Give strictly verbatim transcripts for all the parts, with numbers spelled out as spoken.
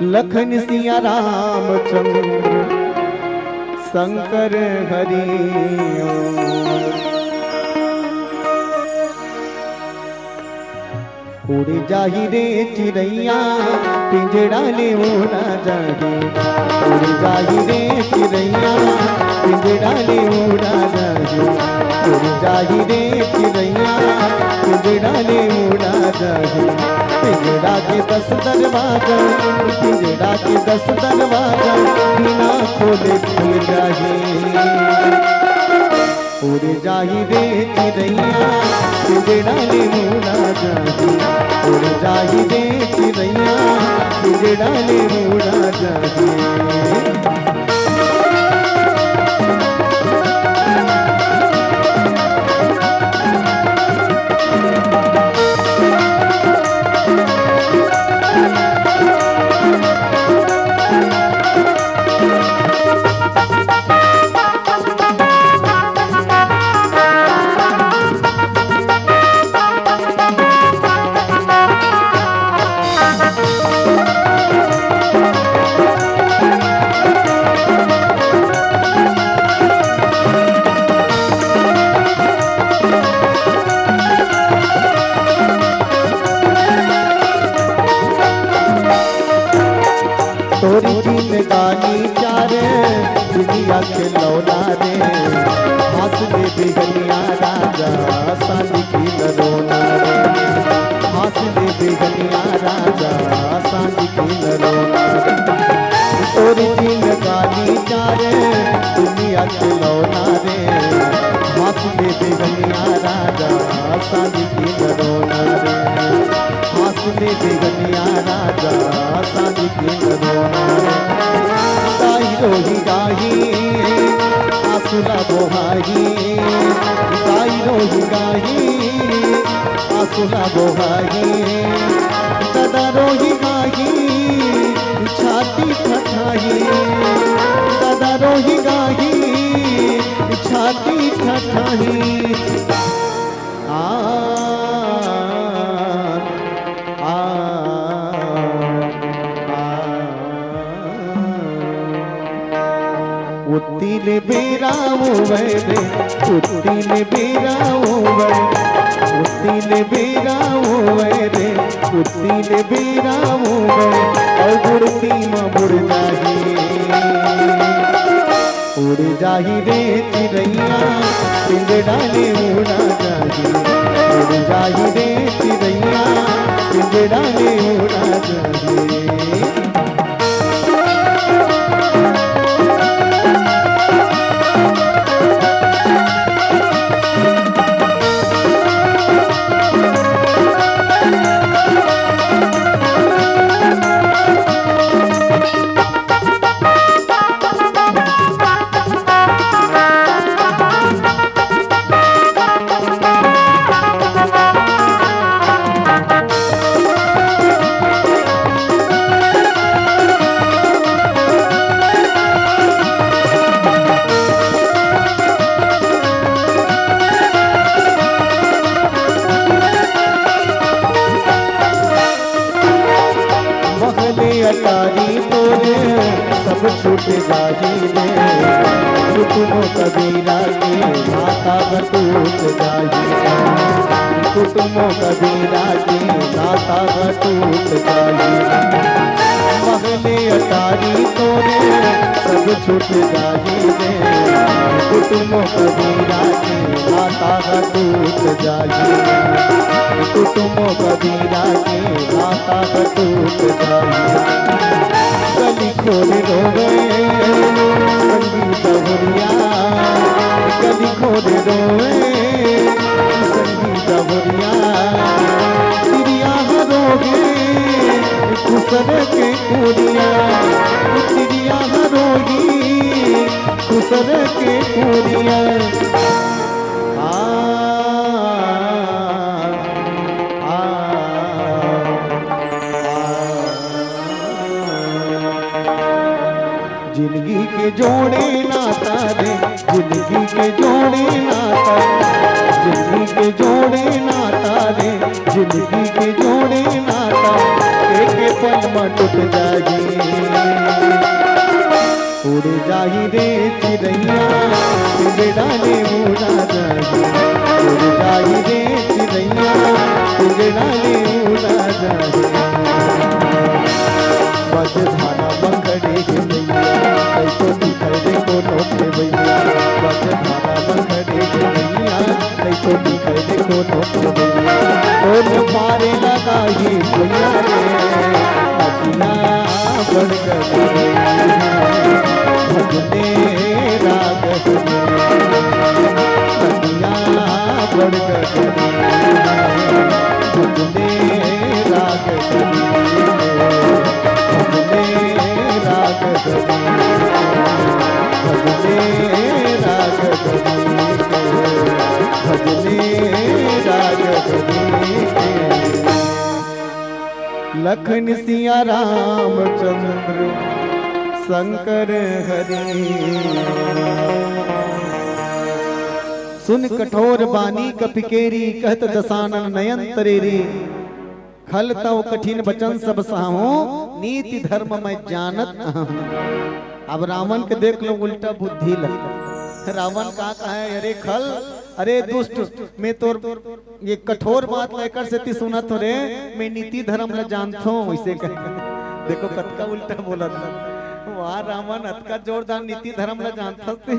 लखन सिया रामचंद्र शंकर हरि ओम। उड़ जाही रे चिरैया, पिंजड़ा ले उड़ा जाही। उड़ जाही रे चिरैया, पिंजड़ा ले उड़ा जाही। उड़ जाही रे चिरैया, पिंजड़ा ले उड़ा जाही। पिंजड़ा के दस दरवाजा, पिंजड़ा के दस दरवाजा, बिना खोले खुल जाही। उड़ जाही रे चिरैया, पिंजड़ा ले उड़ा जाही। उड़ जाही रे चिरैया, पिंजड़ा ले उड़ा जाही। तोरी जिनगानी चार दुनिया के लौला रे, हास दे बिहनिया राजा साली की नरोना रे, हास दे बिहनिया राजा साली की नरोना रे। तोरी जिनगानी चार दुनिया के लौला रे, हास दे बिहनिया राजा साली की नरोना रे। हास ले बिहनिया राजा साली की नरोना रे। दाई रोही गाही, आसुला बोहाही। दाई रोही गाही, आसुला बोहाही। दादा रोही गाही, छाती ठठाही। दादा रोही गाही, छाती ठठाही। आ, आ, आ। उतिल बेरा होवै रे, उतिल बेरा होवै, उतिल बेरा होवै रे, उतिल बेरा होवै, अउ बुड़ती म बुड़ जाही। उड़ जाही रे चिरैया, पिंजड़ा ले उड़ा जाही। उड़ जाही रे चिरैया, पिंजड़ा ले उड़ा जाही। महले अटारी तोरे सब छूट जाही रे। कुटुम कबीरा के नाता टूट जाही रे। कुटुम कबीरा के नाता टूट जाही रे। महले अटारी तोरे सब छूट जाही रे। कुटुम कबीरा के नाता टूट जाही। कुटुम कबीरा के नाता टूट जाही। गली खोर रोवे संगी बहुरिया, गली खोर रोवे संगी बहुरिया। तिरिया हरोगे खुसर के कुरिया, तिरिया हरोगी खुसर के कुरिया। आ, आ, आ, आ। जिंदगी के जोड़े नाता रे, जिंदगी के जोड़े नाता। जिंदगी के जोड़े नाता रे, जिंदगी के जोड़े नाता, एक पल म टूट जाही। उड़ जाही रे चिरैया, पिंजड़ा ले उड़ा जाही। उड़ जाही रे चिरैया, पिंजड़ा ले उड़ा जाही। बस धारा बखरे के नैया, कइसो दिखई दे कोनो खेवैया। बस धारा बखरे के नैया, कइसो दिखई दे कोनो खेवैया। कोन पारे लगाही भैया रे, नदिया बड़ गहरी, भजने राग हरी। नदिया बड़ गहरी, भजने राग हरी। भजने राग हरी, भजने राग हरी, भजने राग हरी। लखन सिया रामचंद्र शंकर हरी। सुन कठोर बानी कपिकेरी, कहत दसानन नयन तरेरी। खल तव कठिन बचन सब सहाहूँ, नीति धर्म मैं जानत अहम। अब रावण के देख लो उल्टा बुद्धि लग। रावण का कहे, अरे खल, अरे दुष्ट, मैं तोर ये कठोर बात ल एकर सेती सुनत हों रे, मैं नीति धर्म ल जानथों, वइसे कहे। देखो कतका उल्टा बोलत हे। वाह रावण, अतका जोरदार नीति धर्म ल जानथस ते।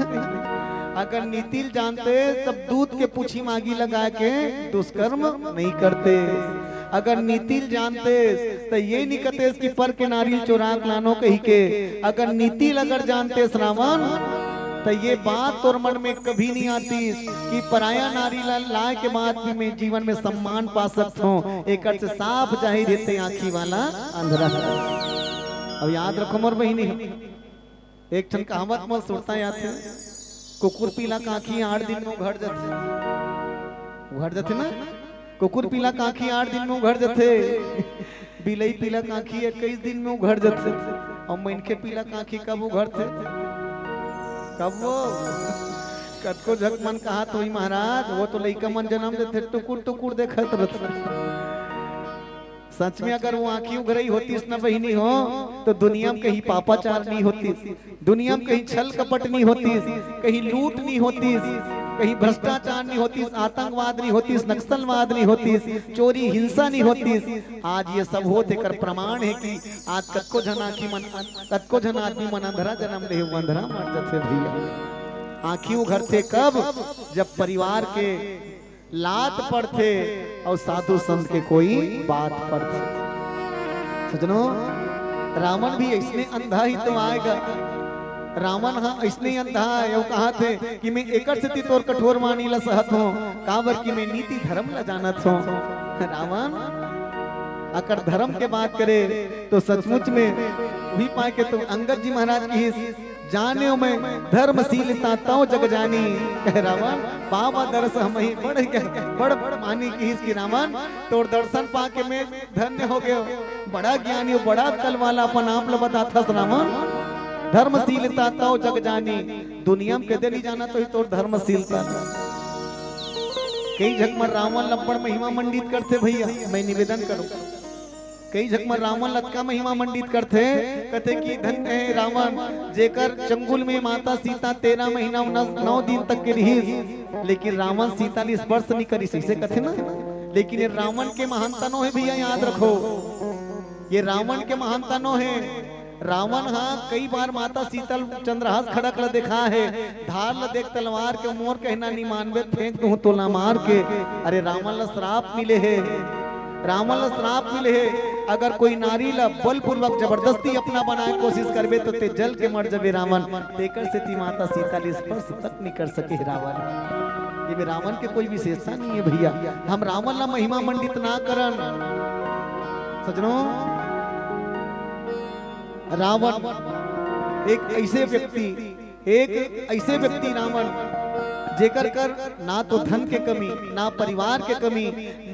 अगर नीति ल जानते तब दूत के पूछी म आगी लगा के दुष्कर्म नहीं करते। अगर नीति ल जानते त ये नहीं कहते कि पर के नारी चोरा के लानों कही के। अगर नीति ल अगर जानते रावण, त ये बात तोर मन में कभी नहीं आतीस कि पराया नारी ला लाए के बाद भी मैं जीवन में सम्मान पा सकत हों। एकर से साफ जाहिर हे ते आँखी वाला अंधरा हे। अब याद रखो मोर बहिनी, एक ठन कहावत मोर सुरता आथे, कुकुर पीला कांखी आठ दिन में उघड़ जाथे, उघड़ जाथे ना? कुकुर पीला कांखी आठ दिन में उघड़ जाथे, बिलई पीला कांखी इक्कीस दिन में उघड़ जाथे। अउ मनखे पीला कांखी कब उघड़थे? कब वो? कतको झक मन कहात होही महाराज, वो तो लइका मन जन्म देथे, टुकुर टुकुर देखत रथे। सच में अगर वो आंखी उघरई होतीस न बहिनी हो, तो दुनिया में कहीं पापाचार नहीं होतीस, दुनिया में कहीं छल कपट नहीं होतीस, कहीं लूट नहीं होतीस, कहीं भ्रष्टाचार नहीं होतीस, आतंकवाद नहीं होतीस, नक्सलवाद नहीं होतीस, चोरी हिंसा नहीं होतीस। आज ये सब होत हे, एकर प्रमाण हे कि आज कतको झन आंखी मन, कतको झन आदमी मन अंधरा जन्म ले हे, वो अंधरा मर जाथे भैया। आंखी उघरथे कब? जब परिवार के लात पड़थे अउ साधु संत के कोई बात पड़थे। सजनो, रावण भी अइसने अंधा ही तो आएगा। रावण ह अइसने अंधा हे, अउ कहत हे कि मैं एकर सेती तोर कठोर बानी ल सहत हों, काबर कि मैं नीति धर्म ल जानत हों। रावण अगर धर्म के बात करे तो सचमुच में उही पाय के तो अंगद जी महाराज किहिस, जानेव मैं धर्मशीलता तव जग जानी। कहे रावण, पावा दरस हमही बड़, बड़ मानी किहिस कि रावण, तोर दर्शन पाके मैं धन्य हो गेंव। बड़ा ज्ञानी, बड़ा अक्कल वाला अपन आप ल बताथस रावण। धर्मशीलता तव जग जानी, दुनिया में कदे नहीं जानत होही तोर धर्मशीलता। कई झक मन रावण ल अब्बड़ महिमा मंडित करथे भैया, मैं निवेदन करूं। कई झक मन रावण ल अतका महिमा मंडित करथे, कथे कि धन्य हे रावण, जेकर चंगुल में माता सीता तेरह महीना नौ दिन तक के रिहिस, लेकिन रावण सीता ल स्पर्श नहीं करिस, अइसे कथे ना। लेकिन ये रावण के महानता नो हे भैया, याद रखो, ये रावण के महानता नो हे। रावण ह कई बार माता सीता ल चंद्रहास खड़क ल देखा हे, धार ल देख तलवार के, मोर कहना नहीं मानबे, फेंक दूं तोला मार के। अरे रावण ल श्राप मिले हे, रावण ल श्राप मिले हे, अगर कोई नारी ल बलपूर्वक जबरदस्ती अपना बनाए कोशिश करबे तो ते जल के मर जबे रावण। तेकर सेती माता सीता ल स्पर्श तक नहीं कर सके हे रावण। ये में रावण के कोई विशेषता नहीं हे भैया। हम रावण ला महिमा मंडित ना करन सजनो। रावण एक अइसे व्यक्ति, एक अइसे व्यक्ति रावण, जेकर कर ना तो धन के कमी, ना परिवार के कमी,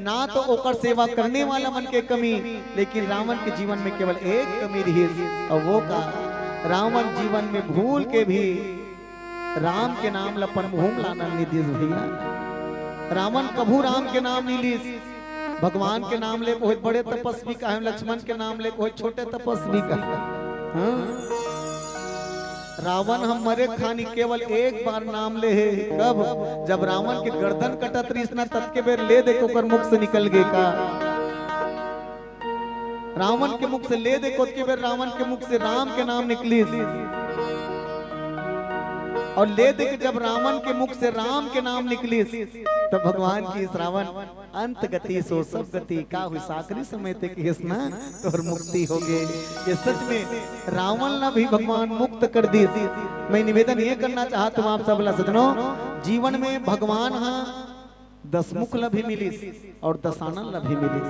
ना तो ओकर सेवा करने वाला मन के कमी, लेकिन रावण के जीवन में केवल एक कमी रिहिस, अउ वो का? रावण जीवन में भूल के भी राम के नाम ल अपन मुंह में लाना नहीं दिस भैया। रावण कभू राम के नाम नइ लिस। भगवान के नाम ले कोई बड़े तपस्वी का है, लक्ष्मण के नाम ले कोई छोटे तपस्वी का है। हाँ? रावण ह मरे खानी केवल एक बार नाम ले हे। कब? जब रावण के गर्दन कटत रहिस ना, ततके बेर ले दे के ओकर मुख से निकल गे का। रावण के मुख से ले दे, कोतके बेर रावण के मुख से राम के नाम निकलिस। और ले दे के जब रावण के मुख से राम के नाम निकलिस, तब भगवान कहिस, रावण, अंत गति सो सब गति, का हुई, आखिरी समय ते कहिस ना, तोर मुक्ति हो गे। ये सच में रावण ला भी भगवान मुक्त कर दिस। मैं निवेदन ये करना चाहत हूँ आप सब ला सजनो, जीवन में भगवान हा दसमुख ला भी मिलिस और दसानन ला भी मिलिस।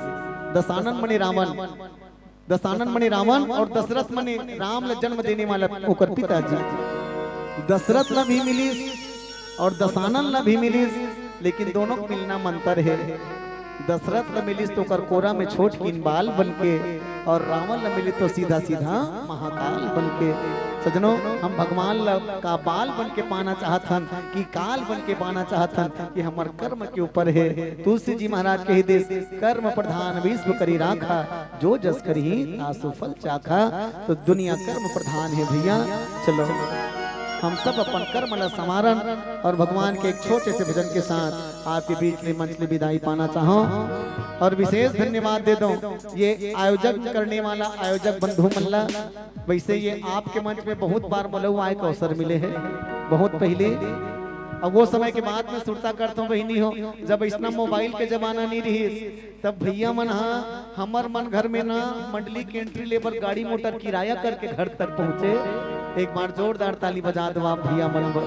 दसानन मने रावण, दसानन मने रावण और दशरथ मने राम ला जन्म देने वाला ओकर पिताजी। दशरथ ला भी मिलिस और दसानन ला भी मिलिस, लेकिन दोनों के मिलना म अंतर हे। दशरथ ला मिलिस तो ओकर कोरा में छोट किन बाल बन के, और रावण ला मिलिस तो सीधा सीधा महाकाल बन के। सजनो, हम भगवान ला का बाल बन के पाना चाहत हन कि काल बन के पाना चाहत हन, कि हमर कर्म के ऊपर हे। तुलसी जी महाराज कहि दिस, कर्म प्रधान विश्व करी राखा, जो जस करही तासु फल चाखा। तो दुनिया कर्म प्रधान हे भैया। चलो, हम सब अपन कर्म ला संवारन और भगवान के एक छोटे से भजन के साथ आपके बीच में मंच में विदाई पाना चाहूँ और विशेष धन्यवाद दे दूँ ये आयोजन करने वाला आयोजक बंधु मन ला। वैसे ये आपके मंच में बहुत बार मोला आए के अवसर मिले हे, बहुत पहले। अब वो समय के बात में सुरता करता हूँ बहिनी हो, जब इसना मोबाइल के जमाना नहीं रहिस, तब भैया मन हा हमर मन घर में ना मंडली के एंट्री ले बर गाड़ी मोटर किराया करके घर तक पहुंचे। एक बार जोरदार ताली बजा दो आप भैया मन बर।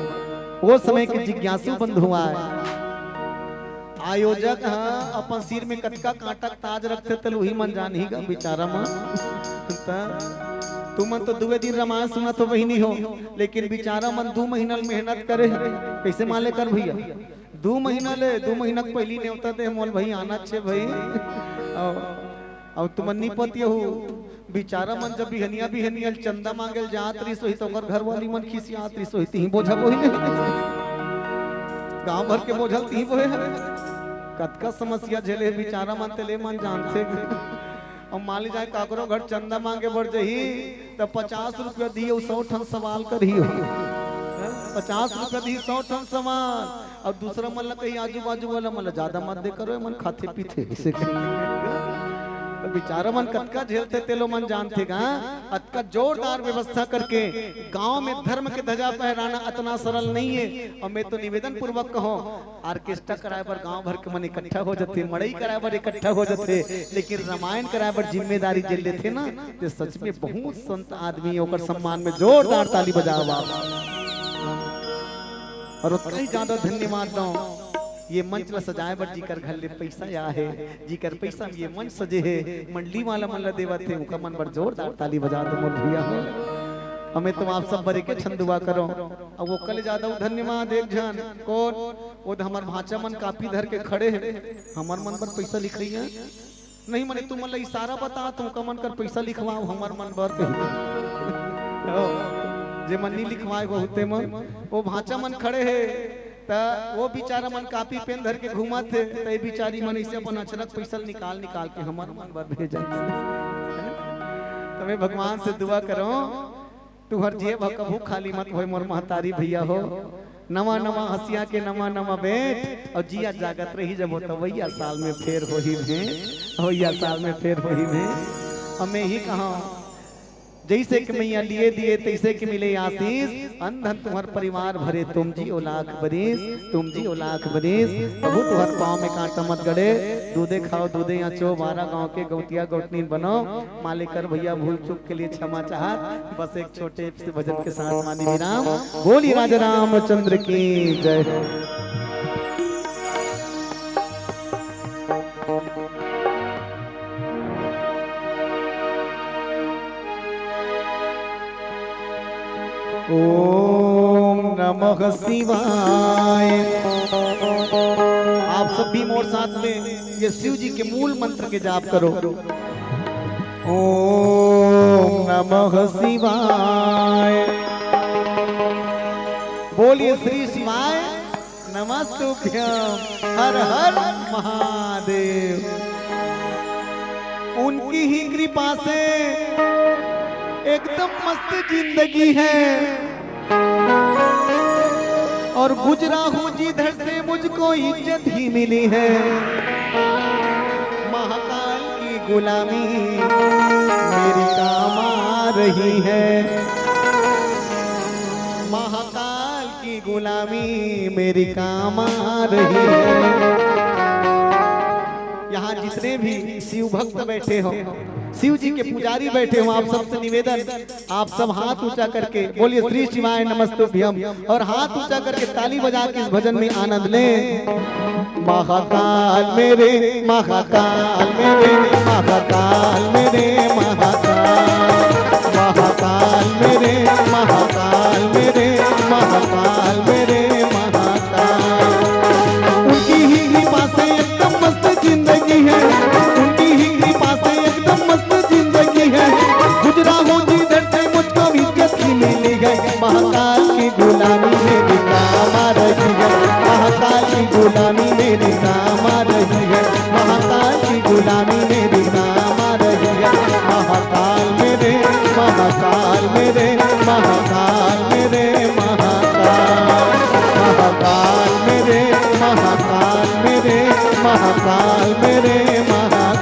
वो समय के जिज्ञासु बंधु आए, आयोजक ह अपन सिर में कतका कांटा के ताज रखथे, त उही मन जानही गा बिचारा मन। त तुमन तो दुए दिन रामायण सुनत हो बहिनी हो, लेकिन बिचारा मन दू महीना ले मेहनत करे हे। कैसे माले कर भैया, दू महीना ले, दू महीना के पहिली नेवता दे मोल भाई आना छे भाई। अउ, अउ तुमन नी पतियहू, बिचारा मन जब बिहनिया बिहनिया ले चंदा मांगे ल जात रहिस होही, त ओकर घरवाली मन खिसियात रहिस होही, तिही बोझा बोही नहीं। गांव भर के बोझा ल तिही बोहे हे। कतका समस्या झेले हे बिचारा मन, तेले मन जानथे। अउ मान ली जाए काकरो घर चंदा मांगे बर जही, त पचास रुपया दिही अउ सौ ठन सवाल करही हो। पचास रुपया दिही, सौ ठन सवाल। अउ दूसरा मन ला कही, आजू बाजू वाला मन ला ज्यादा मत दे करो, ए मन खाथे पीथे, ऐसे कही। त बिचारा मन कतका झेलथे, तेलो मन जानथे गा। अतका जोरदार व्यवस्था करके गांव में धर्म के ध्वजा फहराना अतना सरल नहीं हे। अउ मैं तो निवेदन पूर्वक कहूं, ऑर्केस्ट्रा कराए बर गांव भर के मन इकट्ठा हो जथे, मड़ई कराए बर इकट्ठा हो जथे, लेकिन रामायण कराए बर जिम्मेदारी जे लेथे ना, ते सच में बहुत संत आदमी हे। ओकर सम्मान में जोरदार ताली बजाओ आप। अउ ओतका ही ज्यादा धन्यवाद दो ये मंच ला सजाए बर, जिकर घर ले पैसा आए हे, जिकर पैसा में ये मंच सजे हे, मंडली वाला मन ला देवत हे, ओकर मन बर जोरदार ताली बजा दो मोर भैया हो। हमें तो आप सब बरे के छंदुआ करो। अब ओकर ले ज्यादा धन्यवाद एक झन, कौन? वो तो हमर भांचा मन कापी धर के खड़े हे, हमर मन बर पैसा लिखइया। नहीं मने तुमन ला इशारा बतात हों, ओकर मन कर पैसा लिखवाओ, हमर मन बर कही। हो, जे मन नी लिखवाए बहुते मन, वो भांचा मन खड़े हे, त वो बिचारा मन कापी पेन धर के घूमत हे, त ये बिचारी मन इसे अपन अचरक पैसा निकाल निकाल के हमर मन बर भेजत हे। त मैं भगवान से दुआ करो, तुहर जेब ह कभू खाली मत होय मोर महतारी भैया हो। नवा नवा हंसिया के नवा नवा बेंट, अउ जिया जागत रही जब वो तवैया साल में फेर होही भेंट, अवैया साल में फेर होही भेंट। अउ मैं ही कहा, जैसे कि मैया लिए दिए तैसे कि मिले आशीष, अन धन तुम्हर परिवार भरे, तुम जियो लाख बरिस, तुम जियो लाख बरिस। प्रभु तुहर पाँव में कांटा मत गड़े, दूधे खाओ दूधे आंचो, बारह गांव के गौतिया गौतनीन बनो। मालेकर भैया भूल चूक के लिए क्षमा चाहत, बस एक छोटे से भजन के साथ मानी विराम। बोली राजा रामचंद्र की जय। ओम नमः शिवाय। आप सब भी मोर साथ में ये शिव जी के मूल मंत्र के जाप करो। ओम नमः शिवाय। बोलिए श्री शिवाय। नमस्तुभ्यम। हर हर महादेव। उनकी ही कृपा से एकदम मस्त जिंदगी है, और गुजरा हूँ जिधर से मुझको इज्जत ही मिली है। महाकाल की गुलामी मेरी काम आ रही है, महाकाल की गुलामी मेरी काम आ रही है। यहाँ जितने भी शिव भक्त बैठे हो, शिव जी के पुजारी बैठे हो, आप सबसे निवेदन, आप सब हाथ ऊंचा करके बोलिए श्री शिवाय नमस्तुभ्यम, और हाथ ऊंचा करके ताली बजा के इस भजन में आनंद लें। महाकाल मेरे, महाकाल मेरे, महाकाल मेरे, महाकाल, महाकाल मेरे, महाकाल मेरे, महाकाल मेरे, महाकाल। उनकी ही कृपा से एकदम मस्त जिंदगी है, उनकी ही कृपा से एकदम मस्त जिंदगी है। गुजरा हूँ जिधर से मुझको इज्जत ही मिली है। महाकाल की गुलामी मेरी काम आ रही है, महाकाल की गुलामी मेरी काम आ रही है, महाकाल की गुलामी मेरी काम आ रही है। महाकाल मेरे, महाकाल मेरे, महाकाल मेरे, महाकाल, महाकाल मेरे, महाकाल मेरे, महाकाल मेरे, महाकाल।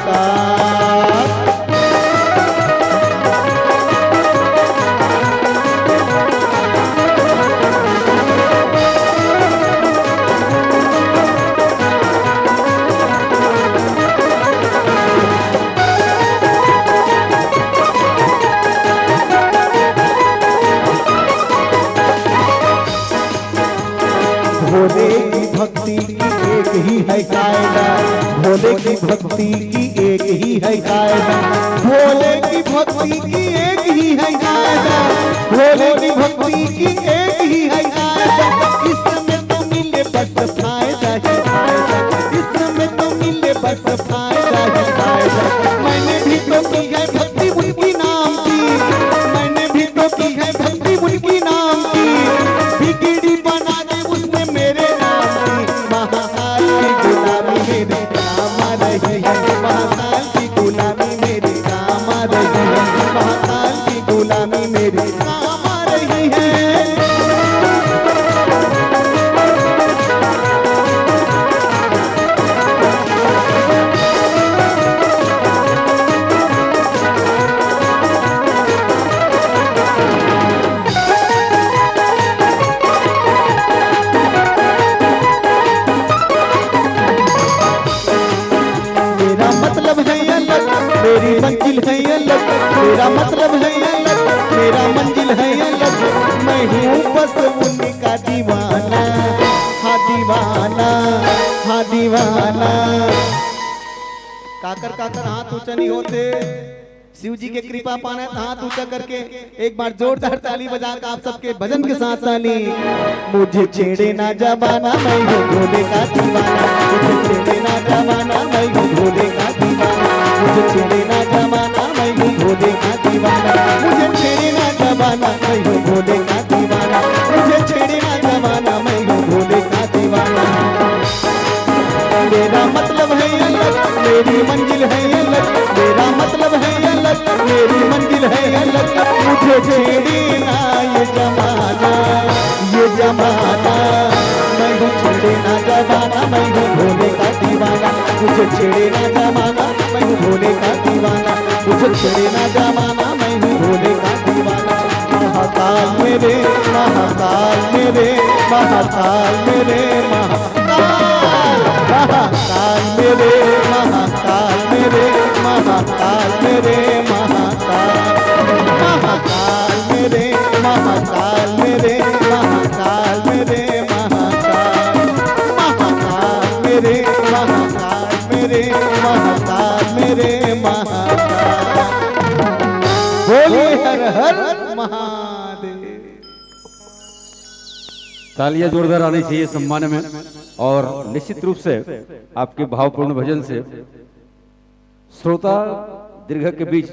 भोले की भक्ति की एक ही है कायदा, भोले की भक्ति की एक ही है कायदा, भोले की भक्ति की एक ही है कायदा, भोले की भक्ति की एक ही है कायदा। इसमें तो मिले बस फायदा ही फायदा, इसमें तो मिले बस फायदा ही फायदा। मैंने भी तो की है भक्ति उनकी नाम की, मैंने भी तो की है भक्ति उनकी नाम की। बिगड़ी बना दे उसने मेरे नाम की। महाकाल की गुलामी मेरी काम आ रही है, महाकाल की गुलामी मेरी काम आ रही है, महाकाल की गुलामी मेरी काम आ रही है। मेरा मतलब है अलग, मेरी मंजिल है अलग, मेरा मतलब है अलग, मेरा मंजिल है अलग। मैं हूँ बस उनका दीवाना, हाँ दीवाना, हाँ दीवाना। काकर काकर हाथ ऊंचा नहीं होते। शिव जी के कृपा पाना है तो हाथ ऊंचा करके एक बार जोरदार ताली बजा के आप सबके भजन के साथ ताली। मुझे छेड़े ना जमाना, मैं हूँ भोले का दीवाना। मुझे छेड़े ना जमाना, मैं हूँ भोले का दीवाना। मुझे छेड़े ना जमाना, मैं हूँ भोले का दीवाना। मुझे छेड़े ना जमाना, मैं हूँ भोले का दीवाना। मुझे छेड़े ना जमाना, मैं हूँ भोले का दीवाना। मेरा मतलब है अलग, मेरी मंजिल है अलग, मेरा मतलब है अलग, मेरी मंजिल है अलग। मुझे छेड़े ना ये जमाना, ये जमाना। मैं हूँ छेड़े ना जमाना, मैं हूँ भोले का दीवाना। मुझे छेड़े ना जमाना, मैं हूँ भोले का दीवाना। मुझे छेड़े ना जमाना, मैं हूँ भोले का दीवाना। महाकाल मेरे, महाकाल मेरे, महाकाल मेरे, महाकाल। महाकाल मेरे, महाकाल मेरे, महाकाल मेरे, महाकाल। महाकाल मेरे, महाकाल मेरे, महाकाल मेरे, महाकाल। महाकाल मेरे, महाकाल मेरे, महाकाल मेरे, महाकाल। बोलिए हर हर महादेव। तालियां जोरदार आनी चाहिए सम्मान में। और निश्चित रूप से आपके भावपूर्ण भजन से श्रोता दीर्घ के बीच